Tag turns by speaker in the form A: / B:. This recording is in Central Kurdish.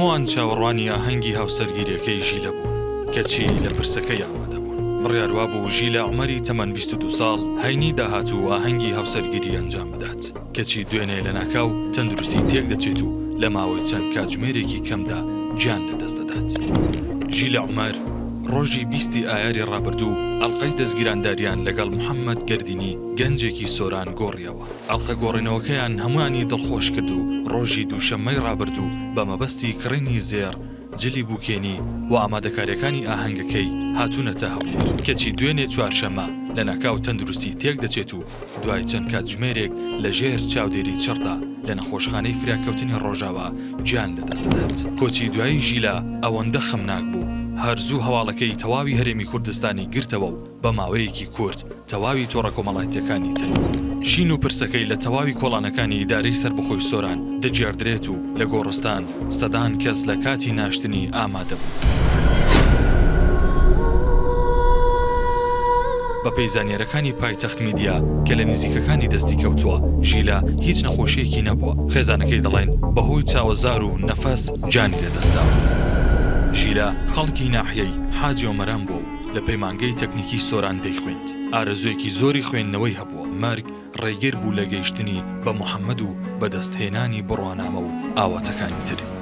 A: هەمووان چاوەڕوانی ئاهەنگی هاوسەرگیریەکەی ژیلە بوون، کەچی لە پرسەکەی ئامادە بوون. بڕیار وابوو ژیلە عومەری تەمەن 22 ساڵ هەینی داهاتوو ئاهەنگی هاوسەرگیری ئەنجام بدات، کەچی دوێنێ لەناکاو تەندروستی تێکدەچێت و لە ماوەی چەند کاتژمێرێکی کەمدا گیان لەدەست دەدات. ژیلە عومەر ڕۆژی 20 ی ئایاری ڕابردوو ئەڵقەی دەستگیرانداریان لەگەڵ محەممەد گەردینی گەنجێکی سۆران گۆڕیەوە. ئەڵقە گۆڕینەوەکەیان هەمووانی دڵخۆش کرد و ڕۆژی دووشەممەی ڕابردوو بە مەبەستی کڕینی زێڕ، جلی بووکێنی و ئامادەکارییەکانی ئاهەنگەکەی هاتوونەتە هەولێر، کەچی دوێنێ چوارشەممە لەناکاو تەندروستی تێکدەچێت و دوای چەند کاتژمێرێک لەژێر چاودێری چڕدا لە نەخۆشخانەی فریاکەوتنی ڕۆژاوا گیان لەدەستدەدات. کۆچی دوایی ژیلا ئەوەندە خەمناک بوو، هەر زوو هەواڵەکەی تەواوی هەرێمی کوردستانی گرتەوە و بە ماوەیەکی کورت تەواوی تۆڕە کۆمەڵایتیەکانی تەنی. شین و پرسەکەی لە تەواوی کۆڵانەکانی ئیدارەی سەربەخۆی سۆران دەگێڕدرێت و لە گۆڕستان سەدان کەس لە کاتی ناشتنی ئامادە بوون. بەپێی زانیارەکانی پایتەخت میدیا کە لە نزیکەکانی دەستی کەوتووە، ژیلا هیچ نەخۆشییەکی نەبووە، خێزانەکەی دەڵێن بەهۆی چاوەزار و نەفەس گیانی لەدەستداوە. ژیلا خەڵکی ناحیەی حاجی ئۆمەران بووە و لە پەیمانگەی تەکنیکی سۆران دەیخوێند، ئارەزوویەکی زۆری خوێندنەوەی هەبووە، مەرگ ڕێگر بوو لە گەیشتنی بە محەمەد و بەدەستهێنانی بڕوانامە و ئاواتەکانی تری.